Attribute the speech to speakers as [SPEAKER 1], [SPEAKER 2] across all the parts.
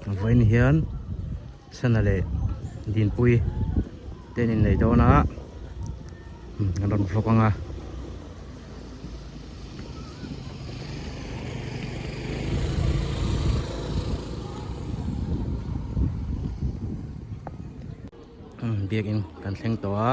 [SPEAKER 1] Vawiin hian Chhana leh Dinpuii te an inneih dawn a an rawn vlog ang a. Biakin kan thleng tawh a.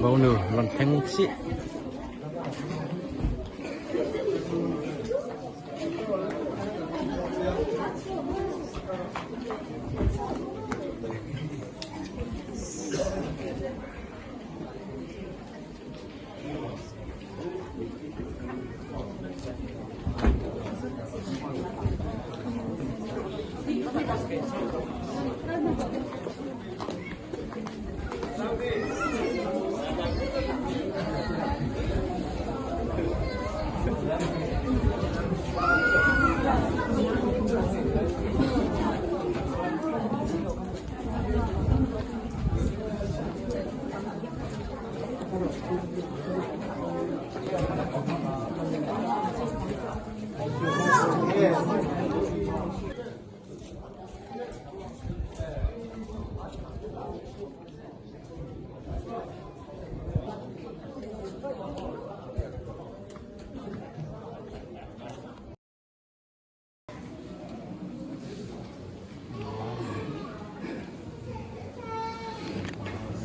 [SPEAKER 1] Bawngnu rawn thleng chiah.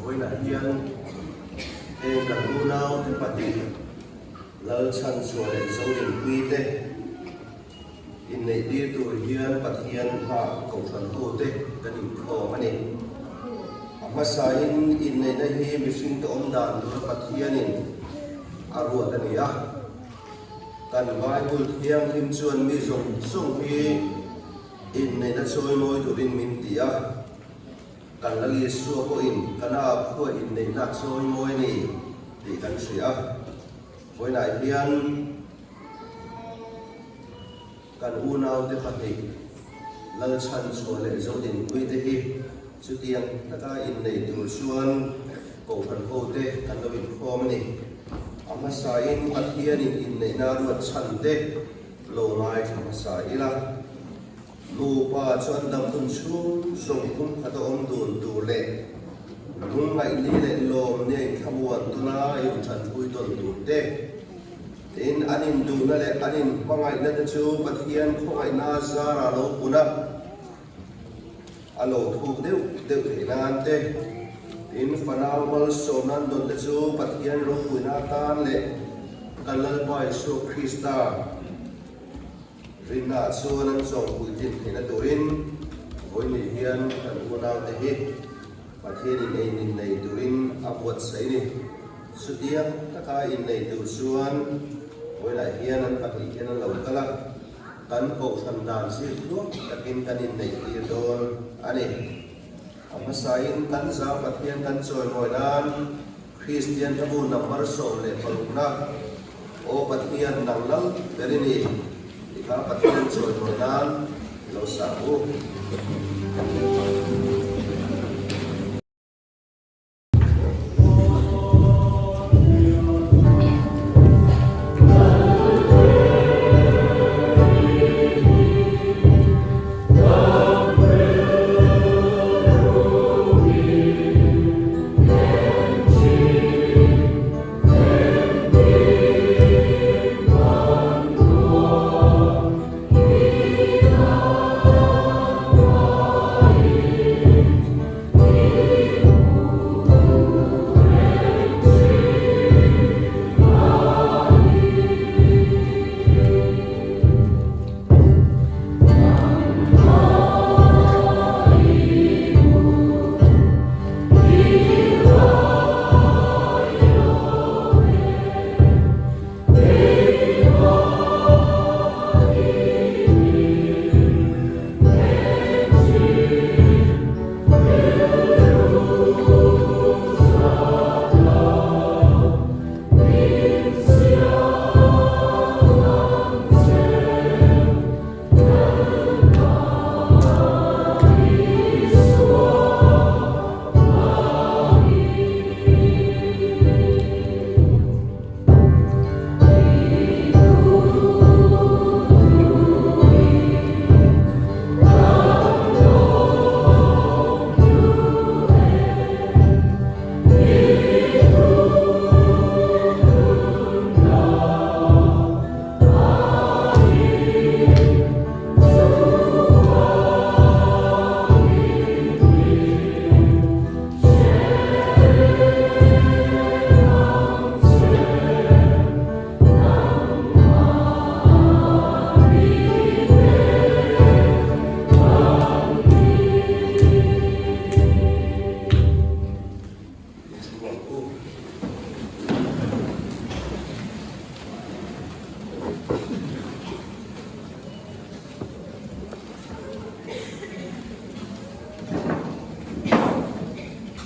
[SPEAKER 2] Vawiinah hian heng kan unaute pahnih Lalchhanchhuah leh Zorinpuite inneihtir tur hian Pathian hma kohhran hotute kan inkhawm a ni. A hmasain inneihna hi mihringte awm dan tura Pathianin a ruat a ni a. Kan Bible thianghlim chuan mi zawng zawng hi inneihna chawimawi turin min ti a. Kan Lal Isua pawhin kana khua inneihna chawimawi a ni tih kan hria a. Vawiinah hian kan unaute pahnih Lalchhanchhuah leh Zodinpuite hi chutiang taka innei tur chuan Kohhran hote kan lo inkhawm a ni. A hmasain Pathianin inneihna ruat chhan te lo ngaithla hmasa ila. Nupa chuan damdun chhung zawng kum khat a awm dun tur leh lungngaihni leh lawmni a inthlamuan tuna inthanpui tawn tur te, tin an induhna leh an inhmangaihna te chu Pathian khawngaihna zara lo pun a, a lo thuk deuh deuh theih nan te, tin fanau malsawmna an dawn te chu Pathian ropuina atan leh kan Lalpa Isua Krista Rinna chuan an zawng puitlin theihna turin vawiin hian kan unaute hi Pathianin ei min nei turin a buatsaih a ni. Chutiang taka innei tur chuan vawiinah hian an pahnih hian an lo kal a. Kan kohhran dan zir tluang takin kan inneih tir dawn a ni. A hmasain kan zau Pathian kan chawimawi nan Kristian hlabu number 16na Aw Pathian nang lal ber i ni ti kha Pathian chawimawi nan i lo sa u.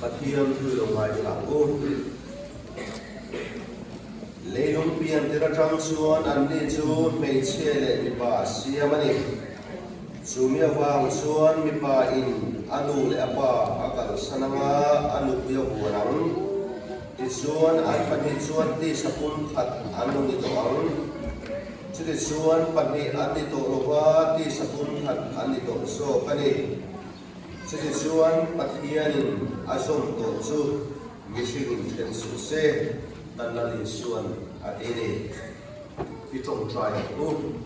[SPEAKER 2] Pathian thu lo ngaithla u. Leilung pian tir atang chuan anni chu hmeichhia leh mipa a siam a ni. Chumi avang chuan mipa in a nu leh a pa a kalsan anga a nupui a vuan ang. Tichuan an pahnih chuan tisa pum khat an lo ni tawh ang. Chutichuan pahnih an ni tawh lova tisa pum khat an ni tawh zawk a ni. Chutichuan Pathianin a zawm tawh chu mihringin then suh se, kan Lal Isuan a ti ni. I tawngtai ang u.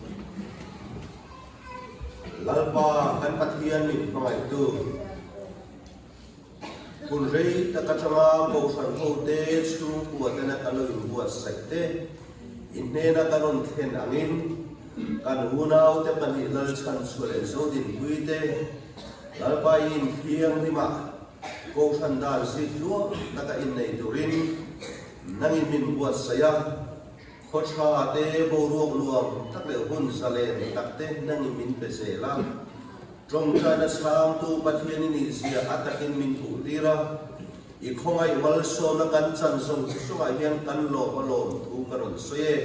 [SPEAKER 2] Lalpa kan Pathian min hmangaihtu. Hun rei tak atanga Kohhran hote chhungkua tena kan lo inbuatsaih te, i hnena kan rawn thlen angin kan unaute pahnih Lalchhanchhuah leh Zodinpui te Lalpaiin thianghlimah Kohhran dan zit luang taka innei turin nangin min buatsaih a, khaw tha te boruak nuam tak leh hun zalen tak te nangin min pe zel a. Tawngtaina chhangtu Pathian i nih zia a takin min hmuhtir a, i khawngaih malsawmna kan chan zawng zawngah hian kan lawm a lawm thu ka rawn sawi e.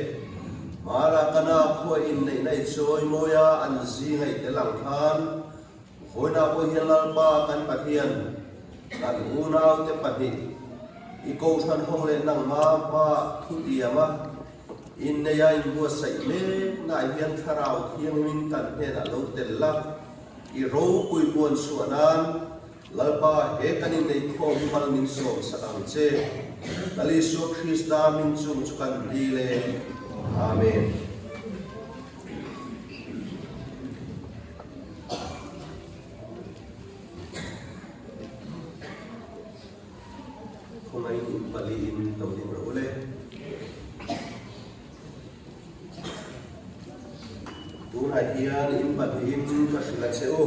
[SPEAKER 2] Mara kana khua inneihna i chawi mawi a, an zinga i tel ang khan, vawiinah pawh hian Lalpa kan Pathian, kan unaute pahnih, i kohhran ho leh nangma hma thutiam a, Inneia inbuatsaih meknaah hian Thlarau Thianghlim kan hnenah lo tel la, i ropui puan chhuah nan Lalpa he kan inneih khawm hi mal min sawm sak ang che. Lal Isua Krista min chung chu kan dil e. Amen. Khawngaiin in paliin lo ding rawh u le. Tunah hian in pahnihin ka hrilh a che u.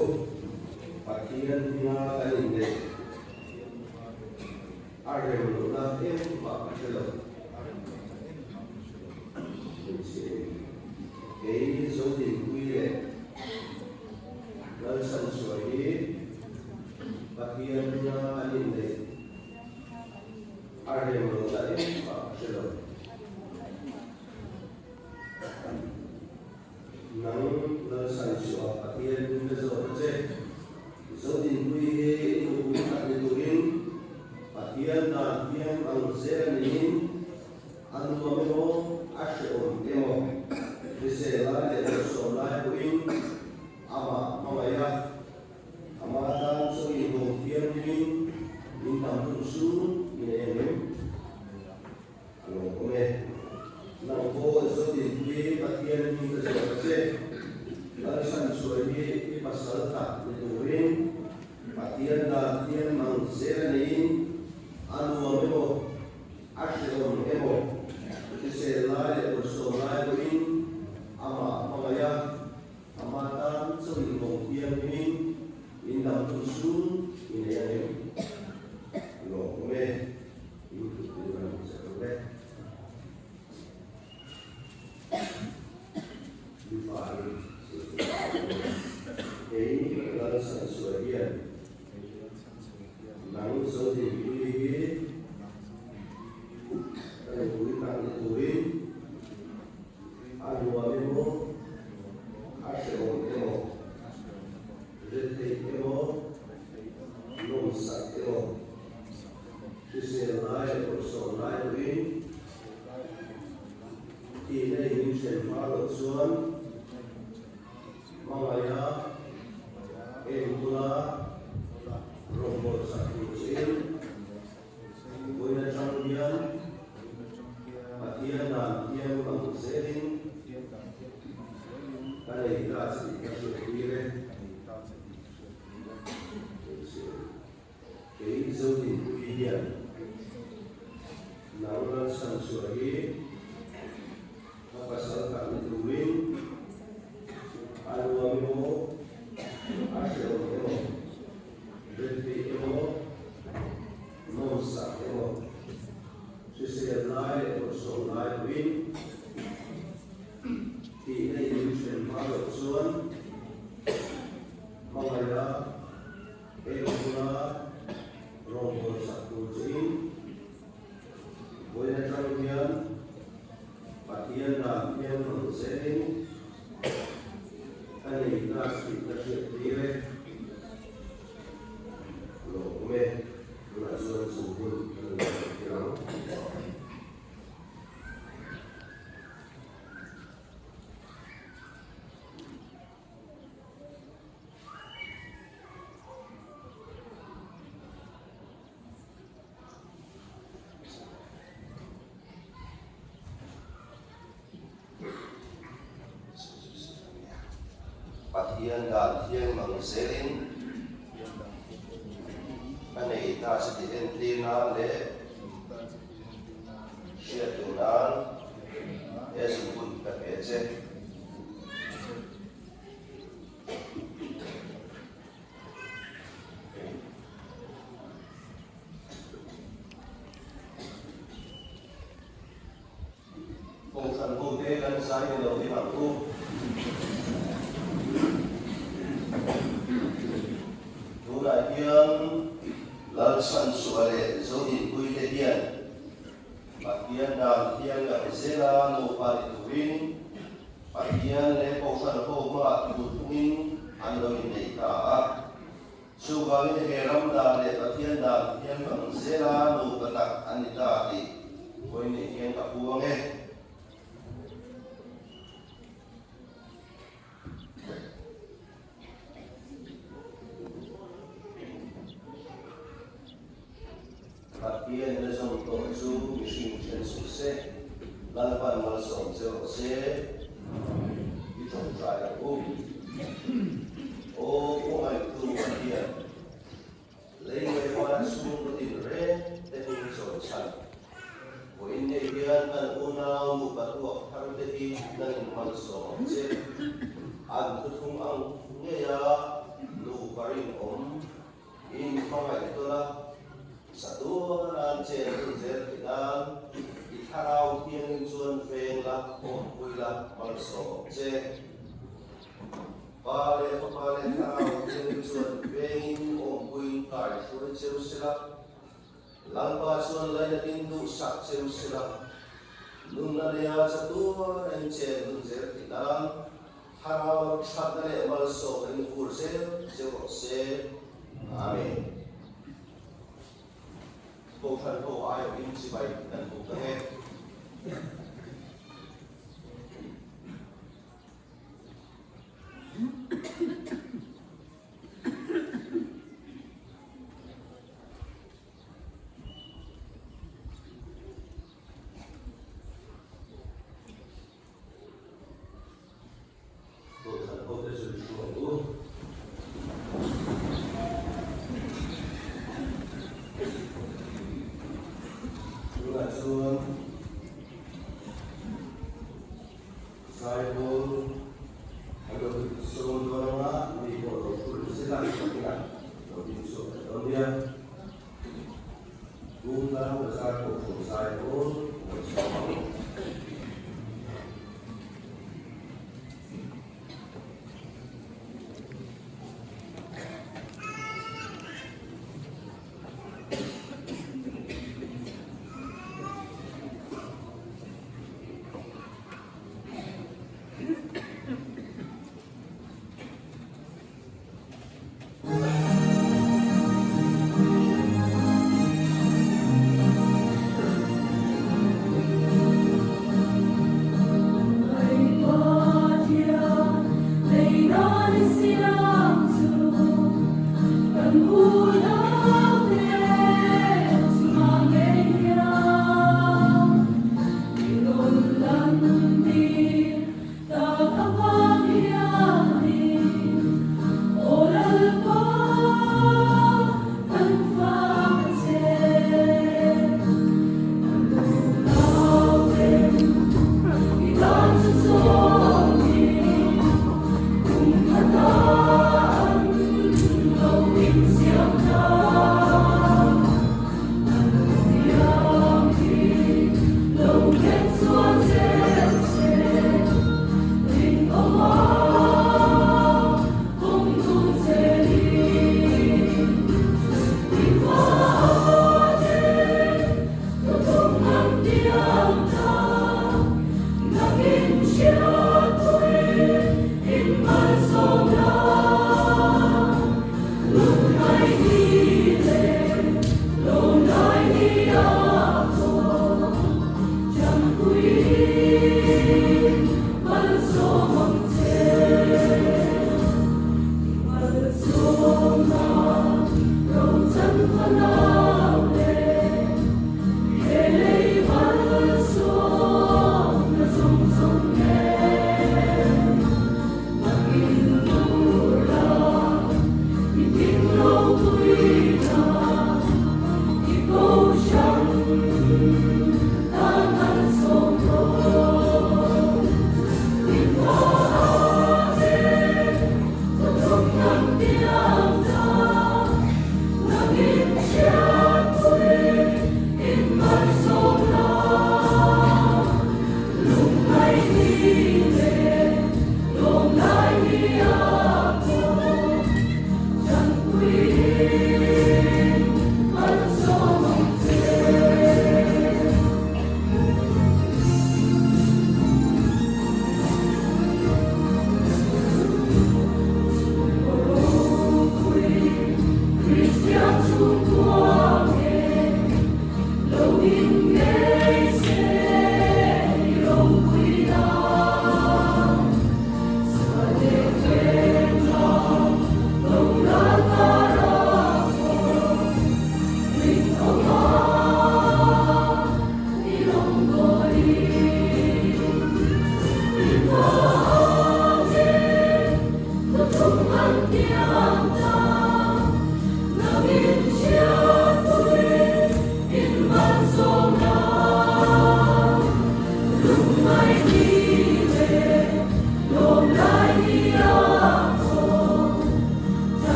[SPEAKER 2] Pathian hminga kan inneih a rem lohna engmah ka hre lo. Kei Zodinpui leh Lalchhanchhuah hi Pathian hminga an inneih a rem lohna engmah ka hre lo. Nang Lalchhanchhuah Pathian hming ka zawt a che. Zodinpui hi i nupui khat ni turin Pathian dan hiam ang zel a niin, A nuam emaw, a hrehawm emaw, hrisel lai leh dawhsawm lai pawhin amah hmangaih a, ama tan chaw inhawng thianghlimin min dam hun chu i nei ang em? A lawmawm e. Nang pawh Zodinpui Pathian hming ka zawh ta che. Lalchhanchhuai hi i pasal tak ni turin Pathian dan thiam mang zel a neiin a nuam emaw, A hrehawm emaw, hrisel lai leh bawlhsawm lai pawhin amah hmangaih a, ama tan chaw inhawng thianghlimin in dam hun chu i nei ang em? A lawmawm e, in thut tur a ni che lo e. Mipa in Kei Lalsansuai hian Nang Zodinpuii hi ka nupui tak ni turin a nuam emaw, a hrehawm emaw, retheih emaw, nawmsak emaw, hrisel lai leh bawlhsawm lai pawhin thihna in min hren hma loh chuan Hmangaia enkawla rawngbawlh chak tur chein vawiin atang hian Pathian dan thiam ang zelin ka nei ta che tih ka hriattir e. Kei Zodinpuii hian nang Lalchhanchhuah hi ka pasal tak ni turin a nuam emaw, a hrehawm emaw, rilhtheih emaw, nawmsak emaw, hrisel lai leh bawlhsawm lai pawhin tihna in min hren hma loh chuan hmangaih a, Enkawla rawngbawlh sak tur chein vawiin atang hian Pathian dan hian rawn zelin ka nei ta tih ka hriat tir e. Lawm e, tunah chuan chu hun kan lo hriat tir ang. Pathian dan thiang mang zelin ka nei ta che tih entir nan leh hriat duh nan he zungbun ka pe che. Kohhran hote kan zai ni lo ding ang u. Tunah hian Lalchhanchhuah leh Zodinpuite hian Pathian dan thiang kan zela nupa ni turin Pathian leh Kohhran ho hmaah tur thungin an lo inneih ta a. Chuvangin he ram dan leh Pathian dan thiang kan zela nupa tak an ni ta tih vawiin hian ka puang e. Pathian na zawm tawh chu mihring then suh se, Lalpan malsawm che rawh se, i tawngtai ang u. Aw khawngaihtu Pathian, lei ngaihvan chhungkaw tin reng te hming chawi chhan. Vawiin nei hian kan unau nupa tuak thar te hi nangin malsawm ang che. An thuthung ang ngeia nupa rinawm In hmangaih tawn a, sa tuar an chen hun zel theih nan i thla. Thlarau Thianghlim chuan veng la, awmpui la, malsawm ang che. Pa leh Fapa leh Thlarau Thianghlim chuan vengin awmpuiin kai hruai cheu sela, Lalpa chuan lainatin duhsak cheu sela, nunna neia chatuan a inchen hun zel theih nan Thlarau thatna leh malsawmna in vur zel cheu rawh se. Amen. Kohhran ho aiawhin chibai kan buk ang e. Kohhran hote chu i hruai u. Tunah chuan.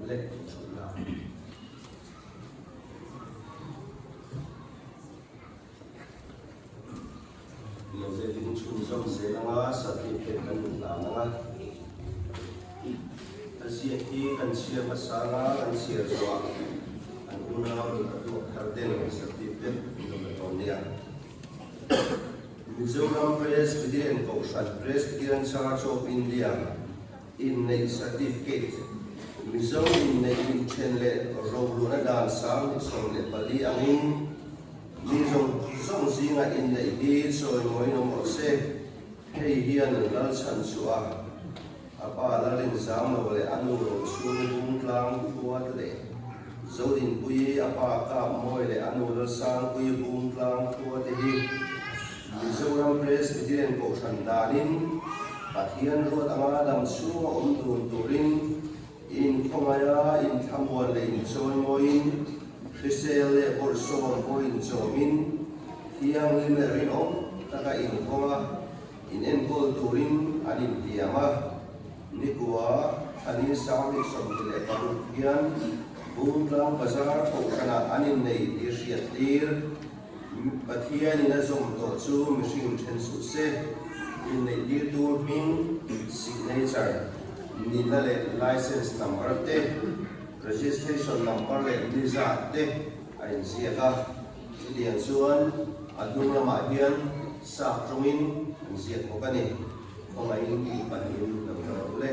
[SPEAKER 2] Le, thut la. Lo le ding chhunzawm zel anga certificate kan in hlan anga a ziak hi kan chhiar hmasa anga kan chhiar zawhah an unau in a tuak thar den certificate an lo la dawn nia. Mizoram Presbyterian Kohhran Presbyterian Church of India Inneih Certificate, Mizo inneih inthen leh roluhna dan 1024 angin mi zawng zawng zinga inneih hi chawimawiin awm rawh se. Hei hian lal chhan chu a a pa lal inzam lo leh a nu ro chhung bungtlang khuat leh Zodinpuii a pa Kapmawi leh a nu Lalsangpuii bungtlang khua te hi Mizoram Presbyterian Kohhran danin Pathian ruat anga dam chhunga awm dun turin inkhawngaia inthlamuan leh inchawimawiin, hrisel leh bawrhsawm pawh inchawmin, thianghlim leh rinawm taka inkawnga inenkawl turin an intiam a. Nikua Thani 2026 hian Bungtlang Bazar Kohhranah an innei tih hriattir. Pathianin a zawm tawh chu mihring then suh se, inneih tirtu hming, signature, nihna leh license number te, registration number leh ni zat te a inziak a. Chutiang chuan a hnung lamah hian sap tawngin an ziak bawk a ni. Khawngaihin tih pahnihin lo la rawh le.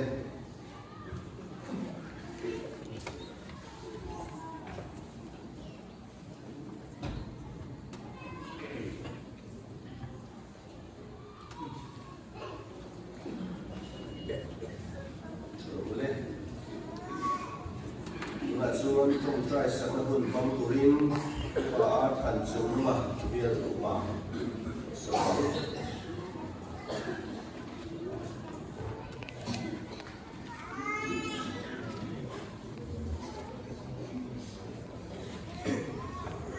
[SPEAKER 2] Tunah chuan tawngtai sakna hun hmang turin Upa Arthan Chungnunga bial upa sawi ang.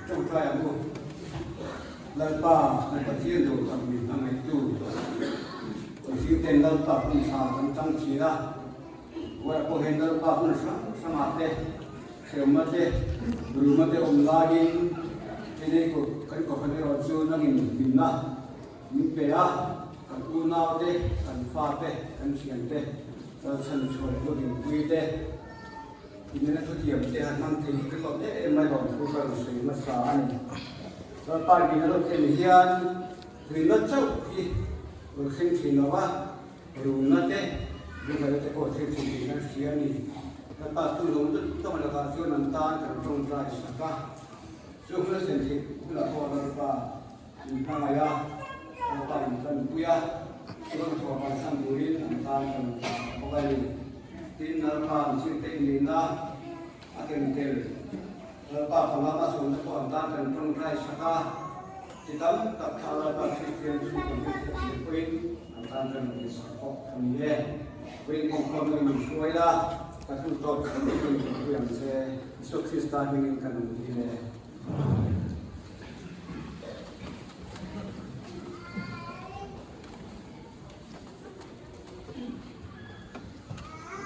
[SPEAKER 3] Tawngtai ang u. Lalpa, kan Pathian lo tak min hmangaihtu. Mihringten Lalpa hun tha kan chang thin a, Ruah pawh hian Lalpa hun hrang hrangah te, hremna te, ruma te awm laiin Chennai kan kohhran erawh chu nangin hlimna Min pe a, kan unau te, kan fa te, kan thian te, lalchhan chhuah leh hlawhtlinpui te, inena thutiam te han hmang thei hi kan lawm em em mai lawm thu ka rawn sawi hmasa a ni. Lalpa in a lo thlen hian tuina chauh hi rawn thleng thin lo va, runa te, lungngaihna te pawh thleng thin tih kan hria a ni. Lalpa chu lawm tawk tawk lakah chuan an tan kan tawngtai sak a, chu hun a thlen theih hunah pawh Lalpa Min hmangaih a, Lalpa in kan pui a, chuan thawh bansan turin an tan kan bawk a ni. Tin, Lalpa an zirte inneihna a ken tel. Lalpa panga hmasawnna pawh an tan kan tawngtai sak a, ti tam tak kha Lalpa Kristian chhungkaw hming theih tur pawhin an tan kan rawn insak bawk a ni e. Vawiin inkhawmna in min hruai la, ka hnu tawp thleng in min pui ang che. Isua Krista hmingin kan rawn dil e.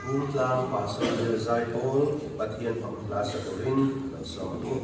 [SPEAKER 2] Bungtlang Pastor Bill Zaipawl Pathian fak hla sa turin lo sawm ang u.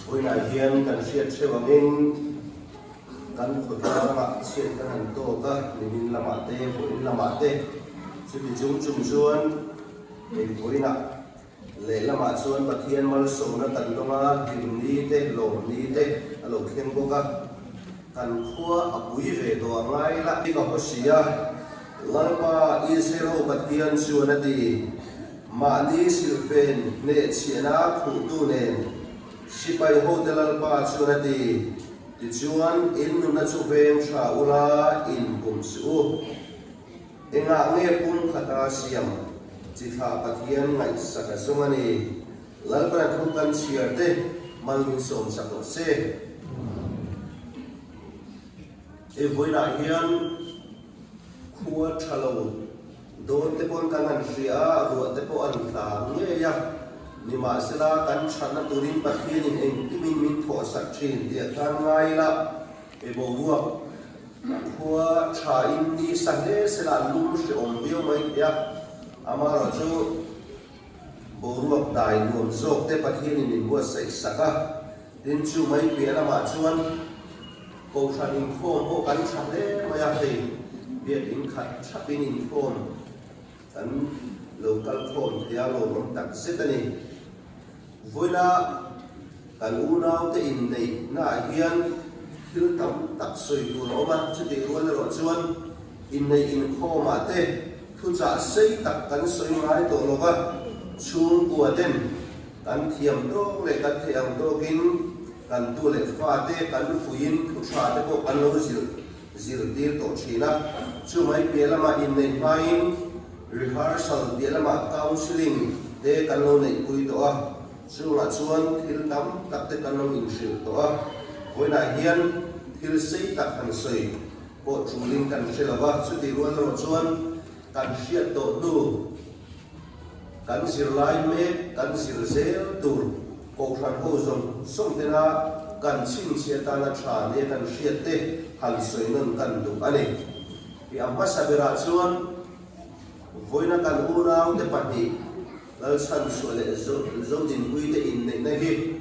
[SPEAKER 2] Vawiinah hian kan hriat hreuh angin kan khawtlangah chhiat kan han tawk a, nimin lamah te, vawiin lamah te. Chuti chung chung chuan hei vawiinah lehlamah chuan Pathian malsawmna kan dawng a, hlimni te, lawmni te a lo thleng bawk a. Kan khua a pui ve tawh a ngai la. Ka haw si a, Lalpa Israel ho Pathian chuan a ti, Mahni silhfen hnehchhiahna khuhtu nen sipai hote Lalpa chuan a ti, Tichuan in nuna chu veng tha ula in pum suh u. Engah nge pum khata siam chi thlah Pathian ngaihsak a zawng a ni? Lalpana thu kan chhiar te mal min sawm chak rawh se. He vawilah hian khua tha lo dawn te pawn kan han hria a, ruah te pawh an tla ngei a, nimahsela kan thatna turin Pathianin engkimin min thawhsak thin tih a khan ngai ila, he boruak khua tha in ni sa hle sela an lum hrehawm viau mai thei a, amaherawhchu Boruak dai nuam zawk te Pathianin min buatsaih sak a, tin chu mai piah lamah chuan Kohhran inkhawm pawh kan tha hle mai a, hei biakin khat thapin inkhawm kan lo kal khawm thei a, lawmawm tak zet a ni. Vawiina kan unaute inneihnaah hian thil tam tak sawi tur a awm a, chutih rual erawh chuan inneih inkhawmah te Thuchah sei tak kan sawi ngai tawh lo va, chhungkua ten kan thiam tawk leh kan theih ang tawkin kan tu leh fate kan fuiin thu tha te pawh kan lo zir zirtir tawh thin a. Chu mai piah lamah inneih hmain rehearsal piah lamah counselling te kan lo neihpui tawh a, chungah chuan thil tam tak te kan lo inhrilh tawh a. Vawiinah hian thil sei tak han sawi. Pawh chulin kan hre lo va, chutih rual erawh chuan kan hriat tawh hnu, kan zirlai mek, kan zir zel tur Kohhran ho zawng zawng tena kan chhinchhiah atana tha nia kan hriat te han sawi nawn kan duh a ni. I a hmasa berah chuan vawiina kan unaute pahnih Lalchhanchhuah leh Zodinpuite inneihna hi.